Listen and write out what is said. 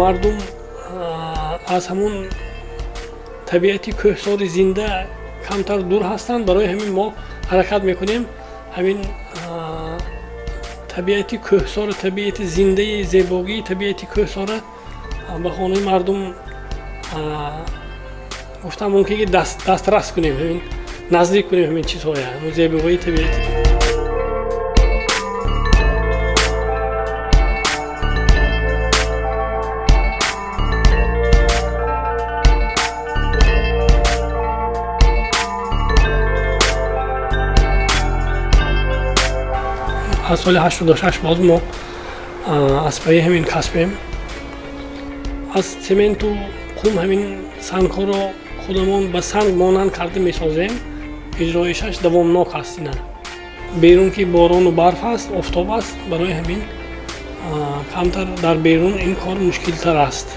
Мардум аз ҳамун табиати кӯҳсори зинда камтар дур ҳастанд. Барои ҳамин мо ҳаракат мекунем, ҳамин табиати кӯҳсор, табиати зиндаи зебогии табиати кӯҳсора ба хонаи мардум, гуфтам, мумкин ки дастрас кунем, ҳамин наздик кунем ҳамин чизҳоя, зебогии табиати. Аз соли 86 боз мо аз пайи ҳамин касбем. Аз цементу қум ҳамин сангҳоро худамон ба санг монанд карда месозем. Иҷроишаш давомнок аст. Ина берун ки борону барф аст, офтоб аст, барои ҳамин камтар дар берун ин кор мушкилтар аст.